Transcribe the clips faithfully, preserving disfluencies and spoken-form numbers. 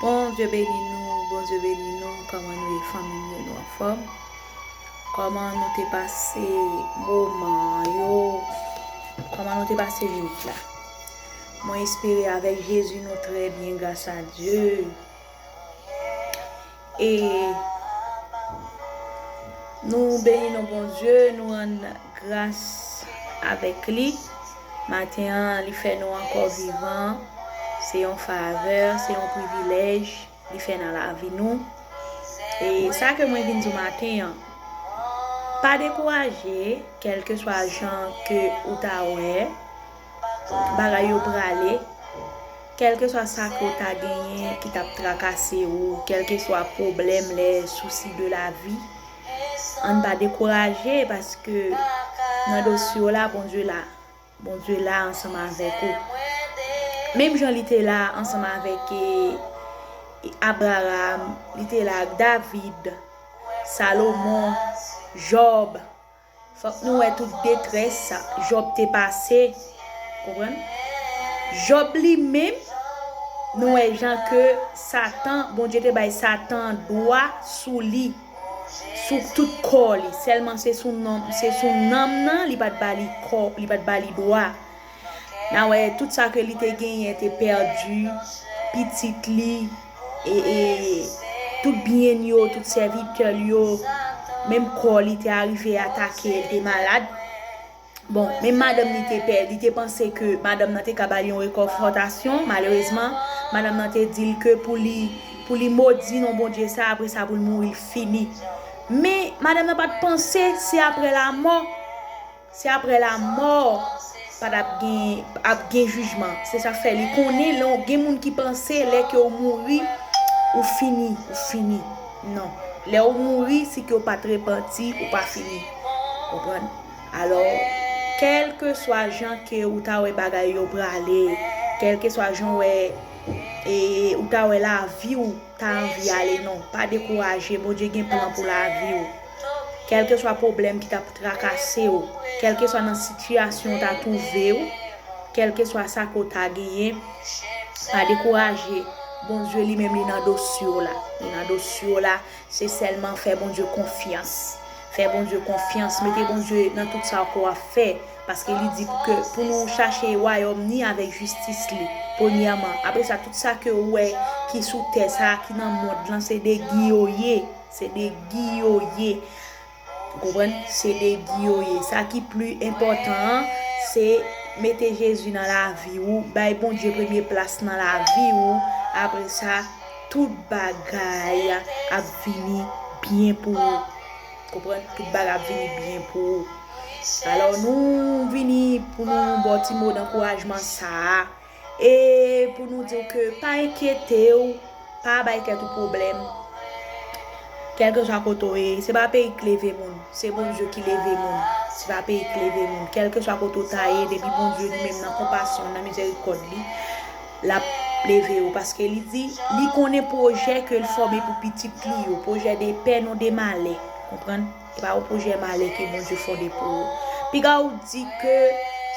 Bondye beni nou, Bondye beni nou. Kòman nou ye, fanmi m yo, nou anfòm? Kòman nou te pase moman yo? Kòman nou te pase nwit la? Mwen espere avèk Jezi nou trè byen, gras a Dye. E nou beni non Bondye, nou rann gras avèk li. Maten an, li fè nou ankò vivan. Se yon favè, se yon privilèj li fè nan lavi nou. E sa ke mwen vin di w maten an, pa dekouraje, kèlkeswa jan ke ou ta wè bagay yo prale, kèlkeswa sa ke w ta genyen ki t ap trakase w, kèlkeswa pwoblèm, les soucis de la vie, ann pa dekouraje, paske nan dosye w la, Bondye la. Bondye la ansanm avèk ou. Menm jan li te la ansanm avèk, e, Abraram, li te la ak David, Salomon, Jòb. Fòk nou wè tout detrès Jòb te pase. Konprann? Jòb li menm, nou wè jan ke Satan, Bondye te bay Satan dwa sou li, sou tout kò li. Sèlman se sou nanm, se sou nanm nan, li pa t ba li kò, li pa t ba li dwa. N a wè tout sa ke li te genyen te pèdi, pitit li, e, e, tout byen l yo, tout sèvitè l yo, menm kò li te arive atake, li te malad. Bon, menm madanm li te pè, li te panse ke madanm nan te ka ba li yon rekonfòtasyon. Malerezman, madanm nan te di l ke pou li, pou li modi non Bondye sa, apre sa pou l mouri, l fini. Men, madanm nan pa t panse se apre lamò, se apre lamò pa t ap gen, ap gen jijman. Se sa k fè li konnen lè w gen moun ki panse lè ke w mouri, ou fini, ou fini. Non. Lè w mouri, si ke w pa t repanti, ou pa fini. Konprann? Alò, kèlkeswa jan ke ou ta wè bagay yo prale, kèlkeswa jan w wè, e, ou ta wè lavi w ta anvi ale, non, pa dekouraje, Bondye gen plan pou lavi w. Kèlkeswa pwoblèm ki t ap trakase w, kèlkeswa nan sitiyasyon w ta twouve w, kèlkeswa sa ke w ta genyen, pa dekouraje. Bondye li menm li nan dosye w la. Li nan dosye w la. Se sèlman fè Bondye konfyans. Fè Bondye konfyans. Mete Bondye nan tout sa ke w ap fè. Paske li di pou ke, pou nou chache wayòm ni avèk jistis li, premyèman. Apre sa, tout sa ke w wè ki sou tè sa, ki nan mond lan, se de gi yo ye. Se de gi yo ye. Ou konprann? Se de gi yo ye. Sa ki pli enpòtan an, se mete Jezi nan lavi w, bay Bondye premye plas nan lavi w. Apre sa, tout bagay ap vini byen pou ou. Konprann? Tout bagay ap vini byen pou ou. Alò, nou vini pou nou ba w ti mo dankourajman sa a. E pou nou di w ke pa enkyete w, pa bay tèt ou pwoblèm. Kèlkeswa kote w ye, se pa peyi k leve moun, se Bondye ki leve moun. Se pa peyi k leve moun. Kèlkeswa kote w ta ye, depi Bondye li menm nan konpasyon l, nan mizèrikòd li, l ap leve w. Paske li di, li konnen pwojè ke l fòme pou pitit li yo, pwojè de pè, non de malè. Konprann? Se pa yon pwojè malè ke Bondye fòme pou ou. Piga w di ke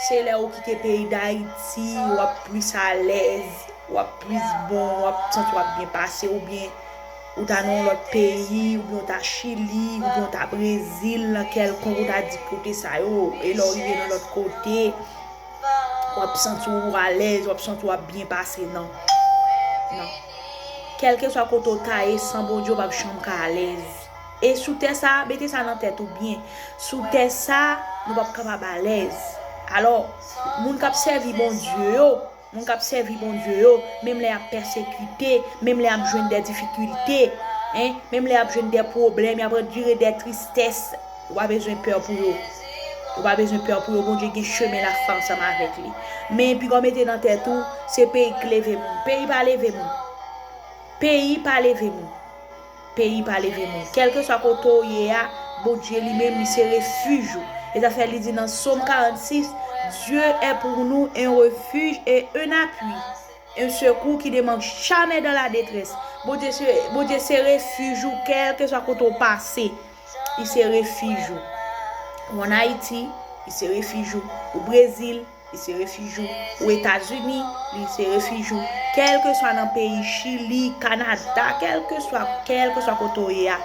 se lè ou kite peyi Dayiti, w ap plis alèz, w ap plis bon, w ap santi w ap byen pase, oubyen ou ta nan yon lòt peyi, oubyen ou ta Chili, oubyen ou ta Brezil, nan kèlkonk ou ta di kote sa yo, e lè w rive nan lòt kote, w ap santi w alèz, w ap santi w ap byen pase, non. Non. Kèlkeswa kote w ta ye, san Bondye, w p ap janm ka alèz. E sou tè sa, mete sa nan tèt ou byen. Sou tè sa, nou p ap kapab alèz. Alò, moun k ap sèvi Bondye yo, moun k ap sèvi Bondye yo, menm lè y ap pèsekite, menm lè y ap jwenn de difikilte, en, menm lè y ap jwenn de pwoblèm, y ap andire de tristès, ou pa bezwen pè pou yo. Ou pa bezwen pè pou yo, Bondye gen chemen l ap fè ansanm avèk li. Men piga w mete nan tèt ou, se peyi k leve moun. Peyi pa leve moun. Peyi pa leve moun. Peyi pa leve moun. Kèlkeswa kote w ye a, Bondye li menm, li se refij ou. E sa fè li di nan Sòm karannsis, Dieu est pour nous un refuge et un appui, un secours qui ne manque jamais dans la détresse. Bondye se, Bondye se refij ou, kèlkeswa kote w pase. Li se refij ou. Ou ann Ayiti, li se refij ou. Ou Brezil, li se refij ou. Ou Etazini, li se refij ou. Kèlkeswa nan peyi Chili, Kanada, kèlkeswa, kèlkeswa kote w ye a,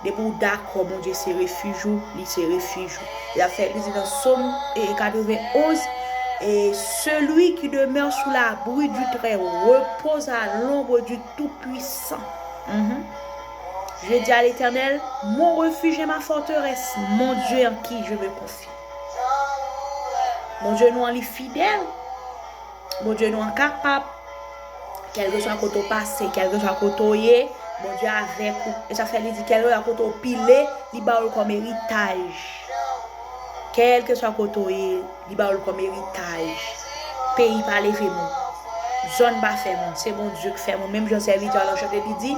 depi w dakò, Bondye se refij ou, li se refij ou. L ap fè, li di nan Sòm, e, katrevenn onz, et celui qui demeure sous l'abri du Très-Haut repose à l'ombre du Tout-Puissant. Mhm. Je dis à l'Éternel, mon refuge et ma forteresse, mon Dieu en qui je me confie. Bondye nou an, li fidèl. Bondye nou an kapab. Kèlkeswa kote w pase, kèlkeswa kote w ye, Bondye avèk ou. E sa fè li di, kèlkeswa kote w pile, li ba w l kòm eritaj. Kèlkeswa kote w ye, li ba w l kòm eritaj. Peyi pa leve moun. Zòn pa fè moun. Se Bondye k fè moun. Menm jan sèvitè a nan chante li di,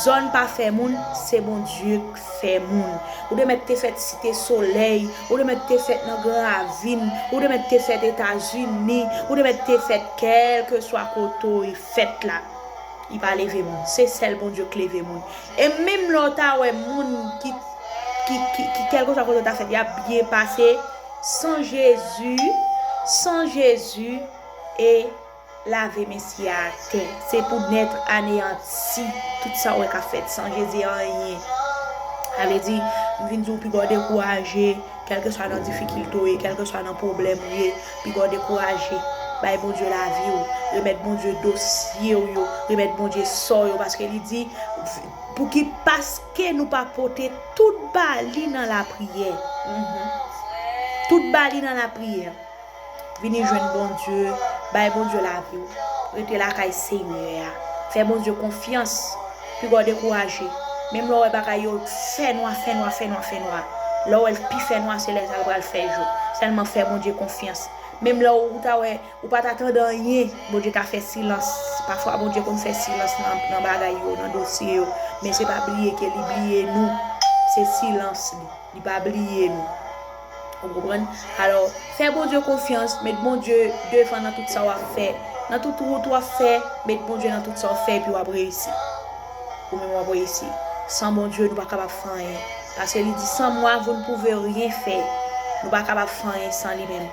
zòn pa fè moun, se Bondye k fè moun. Ou te mèt te fèt Site Solèy, ou te mèt te fèt nan Gran Ravin, ou te mèt te fèt Etazini, ou te mèt te fèt kèlkeswa kote w fèt la. Li pa leve moun. Se sèl Bondye k leve moun. E menm lè w ta wè moun ki, ki, ki, ki kèlkeswa kote w ta fèt, y ap byen pase. San Jezi, san Jezi, e lave mesye a atè. Se pou nèt aneyanti tout sa w wè k ap fèt san Jezi anyen. Sa vle di, m vin di w piga w dekouraje, kèlkeswa nan difikilte w ye, kèlkeswa nan pwoblèm ou ye, piga w dekouraje. Bay Bondye lavi w, remèt Bondye dosye w yo, remèt Bondye sò w yo, paske li di, pouki, paske nou pa pote tout ba li nan lapriyè. Mhm. Tout ba li nan lapriyè. Vini jwenn Bondye, bay Bondye lavi w. Rete lakay Senyè a. Fè Bondye konfyans. Piga w dekouraje. Menm lè w wè bagay yo fè nwa, fè nwa, fè nwa, fè nwa. Lè w wè l pi fè nwa, se lè sa l pral fè jou. Sèlman fè Bondye konfyans. Menm lè w ta wè, ou pa t atann anyen, Bondye ka fè silans. Pafwa Bondye konn fè silans nan, nan bagay yo, nan dosye yo. Men se pa bliye ke li bliye nou. Se silans li. Li pa bliye nou. Ou konprann? Alò, fè Bondye konfyans, met Bondye devan nan tout sa w ap fè. Nan tout wout w ap fè, met Bondye nan tout sa w ap fè, epi w ap reyisi. Ou menm w ap reyisi. San Bondye, nou pa kapab fè anyen. Paske li di, sans moi, vous ne pouvez rien faire. Nou pa kapab fè anyen san li menm.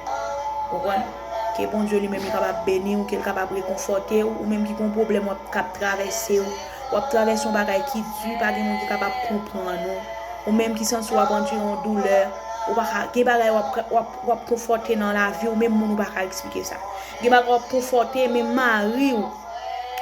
Ou konprann? Ke Bondye li menm li kapab beni w, ke l kapab rekonfòte w, ou menm ki gen yon pwoblèm w ap, k ap travèse w. W ap travèse yon bagay ki di, pa gen moun ki kapab konprann ou. Ou menm ki santi w ap andire yon doulè, ou pa ka, gen bagay w ap, w ap, w ap konfòte nan lavi w, menm moun ou pa ka eksplike sa. Gen bagay w ap konfòte, menm mari w,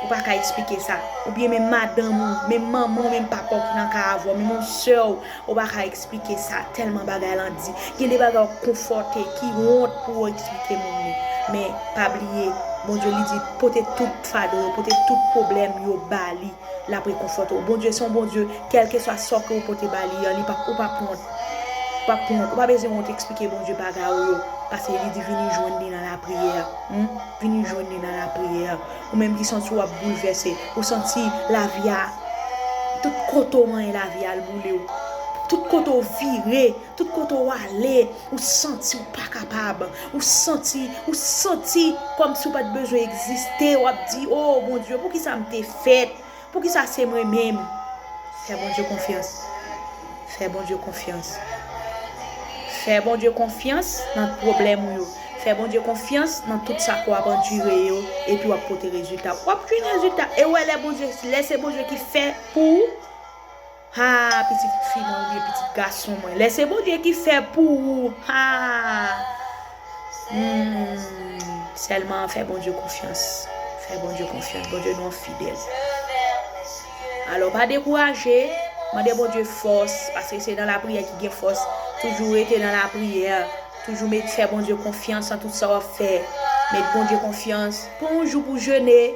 ou pa ka eksplike sa. Oubyen menm madanm ou, menm manman w, menm papa w ki nan kay avè w, menm yon sè w, ou pa ka eksplike sa. Tèlman bagay lan di. Gen de bagay w ap konfòte ki wont pou w eksplike moun li. Men, pa bliye, Bondye li di, pote tout fado yo, pote tout pwoblèm yo ba li. L ap rekonfòte w. Bondye se yon Bondye, kèlkeswa sa ke w pote ba li an, li p ap, ou p ap wont. Ou p ap wont. Ou pa bezwen wont eksplike Bondye bagay ou yo. Paske li di vini jwenn li nan lapriyè. Hmm? Vini jwenn li nan lapriyè. Ou menm ki santi w ap boulvèse, ou santi lavi a, tout kote w manyen lavi a al boule w. Tout kote w vire, tout kote w ale, ou santi w pa kapab. Ou santi, ou santi kòmsi w pa t bezwen egziste. W ap di, o Bondye, poukisa m te fèt? Poukisa se mwen menm? Fè Bondye konfyans. Fè Bondye konfyans. Fè Bondye konfyans nan pwoblèm ou yo. Fè Bondye konfyans nan tout sa ke w ap andire yo, epi w ap pote rezilta. W ap jwenn rezilta. E w wè lè Bondye, lè se Bondye ki fè pou ou, ha, pitit fi mwen oubyen pitit gason mwen. Lè se Bondye ki fè pou ou, ha. Hmm, sèlman fè Bondye konfyans. Fè Bondye konfyans. Bondye nou an fidèl. Alò, pa dekouraje. Mande Bondye fòs, paske se nan lapriyè ki gen fòs. Toujou rete nan lapriyè. Toujou met, fè Bondye konfyans nan tout sa w ap fè. Met Bondye konfyans. Pran yon jou pou jene.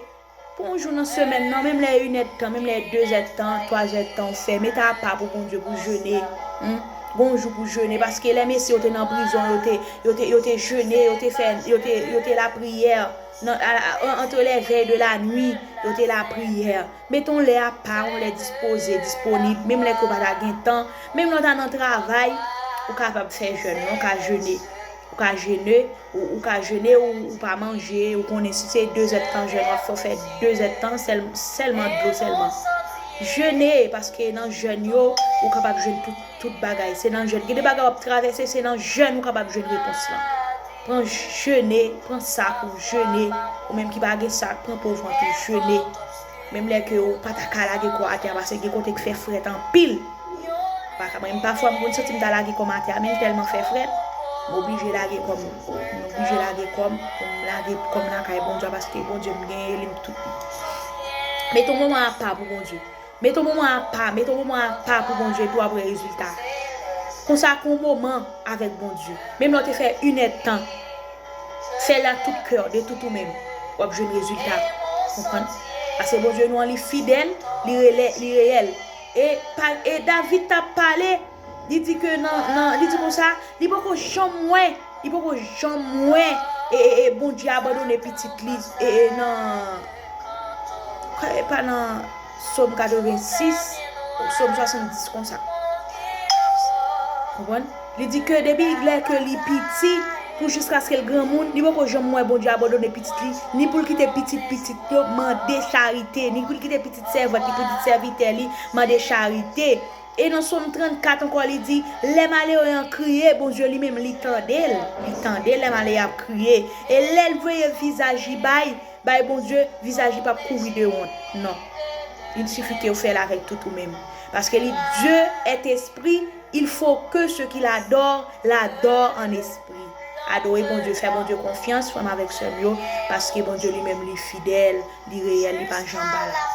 Pran yon jou nan semèn nan, menm lè inèdtan, menm lè dezèdtan, twazèdtan, ou fè, mete apa pou Bondye pou jene. Hmm? Gon jou pou jene, paske lè mesye yo te nan prizon, yo te, yo te, yo te jene, yo te fè, yo te, yo te lapriyè. Nan, a, a, entre les veilles de la nuit, yo te lapriyè. Mete yon lè apa, yon lè dispoze, disponib, menm lè ke w pa ta gen tan, menm lè w ta nan travay, ou kapab fè jèn, ou ka jene. Ou ka jene, ou, ou ka jene, ou, ou pa manje, ou konnen si se dezèdtan jèn w ap fè, w fè dezèdtan, sèl, sèlman dlo sèlman. Jene, paske nan jèn yo, ou kapab jwenn tout, tout bagay. Se nan jèn. Gen de bagay w ap travèse, se nan jèn ou kapab jwenn repons lan. Pran jene, pran sak ou jene. Ou menm ki pa gen sak, pran pòv vant ou jene. Menm lè ke ou pa ta ka lage kò atè a, paske gen kote k fè frèt anpil. Pa ka, mwen, pafwa m konn santi m ta lage kò m atè a, men l tèlman fè frèt, m oblije lage kò m, m oblije lage kò m, pou m lage kò m lakay Bondye a, paske Bondye m genyen li, m tout. Mete yon moman apa pou Bondye. Mete yon moman apa, mete yon moman apa pou Bondye, epi w ap wè rezilta. Konsakre yon moman avèk Bondye. Menm lè w te fè inèdtan, fè l ak tout kè w, de tout ou menm. W ap jwenn rezilta. Konprann? Paske Bondye nou an, li fidèl, li rele-, li reyèl. E, pa, e David t ap pale, li di ke nan, nan, li di konsa, li poko janm wè, li poko janm wè, e, e, e Bondye abandone pitit li, e, e nan, e pa nan Sòm katrevensis, Sòm swasanndis konsa. Konprann? Li di ke depi lè ke li piti, pou jiskaske l granmoun, li poko janm wè Bondye abandone pitit li, ni pou l kite pitit pitit yo mande charite, ni pou l kite pitit sèvant li, pitit sèvitè li mande charite. E nan Sòm trannkat ankò, li di, lè malere an kriye, Bondye li menm, li tande l. Li tande lè malere ap kriye. E lè l voye vizaj li bay, bay Bondye, vizaj li p ap kouvri de wont. Non. Il sifi ke w fè l avèk tout ou menm. Paske li, Dieu est esprit, il faut que ceux qui l'adorent l'adorent en esprit. Adore Bondye, fè Bondye konfyans, frè m avèk sè m yo, paske Bondye li menm li fidèl, li reyèl, li pa janm pa la.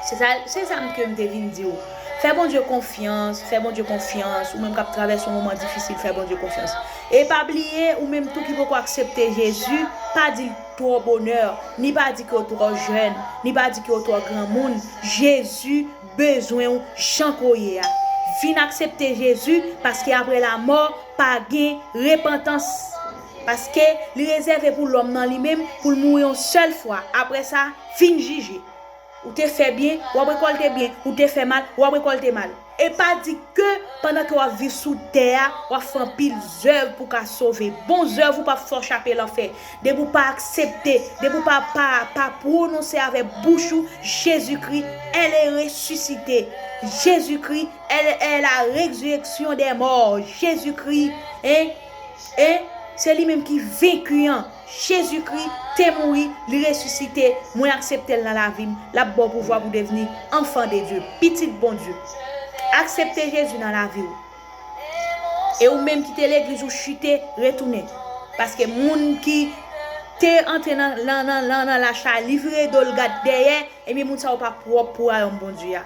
Se sa, se sa m ke m te vin di w. Fè Bondye konfyans, fè Bondye konfyans, ou menm k ap travèse yon moman difisil, fè Bondye konfyans. E pa bliye, ou menm tou ki poko aksepte Jezi, pa di l twò bonè, ni pa di ke w twò jèn, ni pa di ke w twò granmoun. Jezi bezwen w jan ke w ye a. Vin aksepte Jezi, paske apre lamò, pa gen repantans. Paske li rezève pou lòm nan li menm, pou l mouri yon sèl fwa. Apre sa, vin jije. Ou te fè byen, w ap rekòlte byen. Ou te fè mal, w ap rekòlte mal. E pa di ke pandan ke w ap viv sou tè a, w ap fè anpil zèv pou w ka sove. Bon zèv ou p ap fè w chape lanfè. Depi w pa aksepte, depi w pa, pa, pa pwononse avèk bouch ou, Jezikri, elle est ressuscitée. Jezikri, elle est la résurrection des morts. Jezikri, en, en, se li menm ki venki an. Jezikri te mouri, li resisite, mwen aksepte l nan lavi m, l ap ba w pouvwa pou w devni enfant de Dieu, pitit Bondye. Aksepte Jezi nan lavi w. E ou menm ki te legliz ou chite, retounen. Paske moun ki te antre nan, nan, nan, nan, nan lach la, li vire do l gad dèyè, ebyen moun sa yo pa pwòp pou wayòm Bondye a.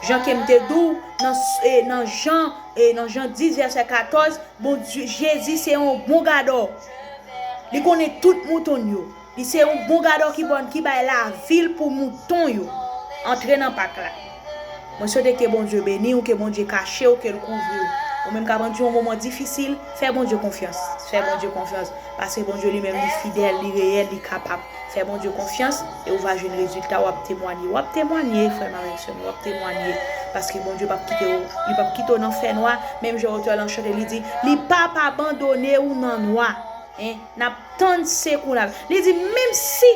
Jan ke m te di w, nan, e, nan Jan, e, nan Jan dis vèsè katòz, Bondye, Jezi se yon bon gadò. Li konnen tout mouton l yo. Li se yon bon gadò ki bon, ki bay lavi l pou mouton yo. Antre nan Pak la. Mwen swete ke Bondye beni w, ke Bondye kache w, ke l kouvri w. Ou menm k ap ann yon moman difisil, fè Bondye konfyans. Fè Bondye konfyans. Paske Bondye li menm, li fidèl, li reyèl, li kapab. Fè Bondye konfyans e ou va jwenn rezilta, w ap temwanye. W ap temwanye, frè m avèk sè m, w ap temwanye. Paske Bondye p ap kite w, li p ap kite w nan fènwa. Menm jan otè lan chante, li di, li p ap abandone w nan nwa. En, n ap tann sekou l ap. Li di, menm si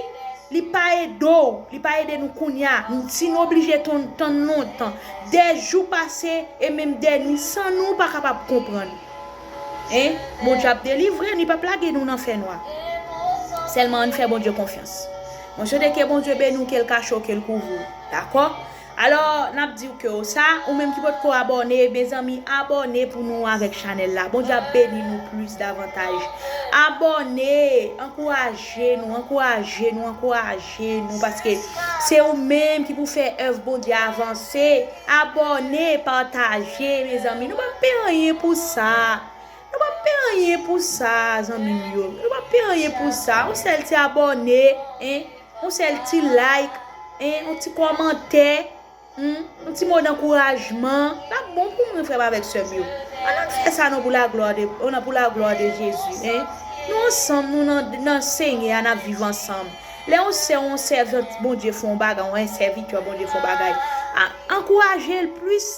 li pa ede w, li pa ede nou kounye a, si nou oblije tann, tann lontan, dè jou pase e menm dè nwi, san nou, ou pa kapab konprann. En, Bondye ap delivre nou, li p ap lage nou nan fènwa. Sèlman ann fè Bondye konfyans. Mwen swete ke Bondye beni w, ke l kache w, ke l kouvri w. Dakò? Alò, n ap di w ke w sa, ou menm ki potko abòne, mezanmi, abòne pou nou avèk chanèl la. Bondye ap beni nou plis davantaj. Abòne, ankouraje nou, ankouraje nou, ankouraje nou, paske se ou menm ki pou fè èv Bondye avanse. Abòne, pataje, mezanmi. Nou p ap peye anyen pou sa. Nou p ap peye anyen pou sa, zanmi m yo. Nou p ap peye anyen pou sa. Yon sèl ti abòne, en? Yon sèl ti like, en? Yon ti kòmantè, hmm? Yon ti mo dankourajman. L ap bon pou mwen, frè m avèk sè m yo. Ann, ann fè sa non pou la gloire de, oh non, pour la gloire de Jésus, en? Nou ansanm, nou nan, nan Senyè a, n ap viv ansanm. Lè yon sè, yon sèvant Bondye fè yon bagay, yon sèvitè Bondye fè yon bagay, a, ankouraje l plis.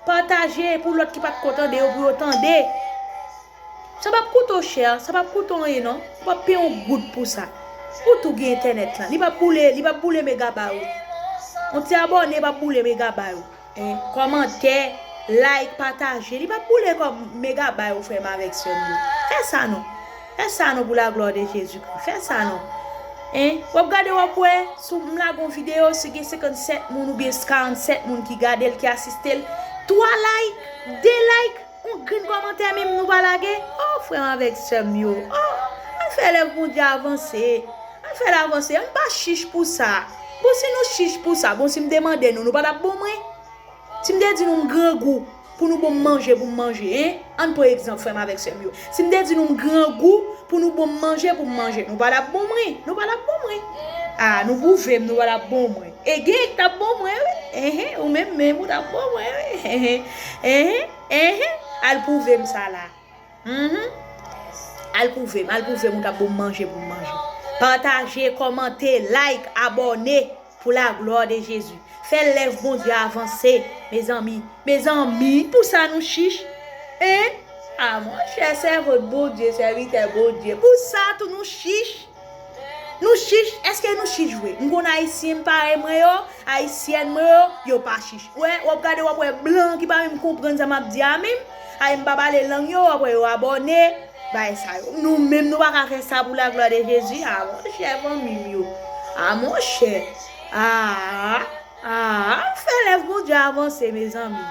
Pataje pou lòt ki pa t ko tande yo, pou yo tande. Sa p ap koute w chè, sa p ap koute w anyen non. Ou p ap peye yon goud pou sa. Ou tou gen entènèt lan. Li p ap boule, li p ap boule megabay ou. Yon ti abòne p ap boule megabay ou. En, kòmantè, like, pataje. Li p ap boule kò megabay ou, frè m avèk sè m yo. Fè sa non. Fè sa non pou la glwa de Jezikri. Fè sa non. Hein? W ap gade, w ap wè, si m lage yon videyo, si gen senkannsèt moun oubyen karannsèt moun ki gade l, ki asiste l, twa like, de like, yon grenn kòmantè menm nou pa lage. Oh, frè m avèk sè m yo. Oh, ann fè lèv Bondye avanse. Ann fè l avanse. Ann pa chich pou sa. Bon, si nou chich pou sa, bon, si m te mande nou, nou pa t ap bon mwen? Si m te di nou m grangou pou nou bon m manje pou m manje, hein? Ann pran egzanp, frè m avèk sè m yo. Si m te di nou m grangou pou nou bon m manje pou m manje, nou pa t ap bon mwen. Nou pa t ap bon mwen. Ah, nou pwouve m nou pa t ap bon mwen. E gen k t ap bon mwen, wi. Enhen, ou menm menm, ou t ap bon mwen, wi. Enhen, enhen, enhen. Al pwouve m sa la. Mhm. Al pwouve m, al pwouve m ou t ap bon m manje pou m manje. Pataje, kòmante, like, abòne pou la glwa de Jezi. Fè lèv Bondye avanse, mezanmi. Mezanmi, pou sa nou chich? Hein? Ah, monchè, sèvant Bondye, sèvitè Bondye. Pou sa tou nou chich? Nou chich? Èske nou chich vre? M konn Ayisyen m parèy mwen yo, Ayisyèn mwen yo, yo pa chich. Wè, w ap gade, w ap wè blan ki pa menm konprann sa m ap di a menm. Ay, m pa pale lang yo, w ap wè yo abòne. Bay sa yo. Nou menm, nou pa ka fè sa pou la glwa de Jezi. A, monchè, fanmi m yo. A, monchè. A, a, fè lèv Bondye avanse, mezanmi.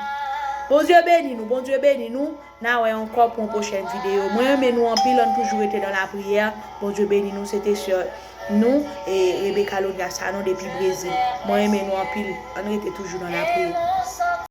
Bondye beni nou, Bondye beni nou. N a wè ankò pou yon pwochèn videyo. Mwen renmen nou anpil, ann toujou rete nan lapriyè. Bondye beni nou, se te sè nou, e Rebecca Lonia Sanon depi Brezil. Mwen renmen nou anpil, ann rete toujou nan lapriyè.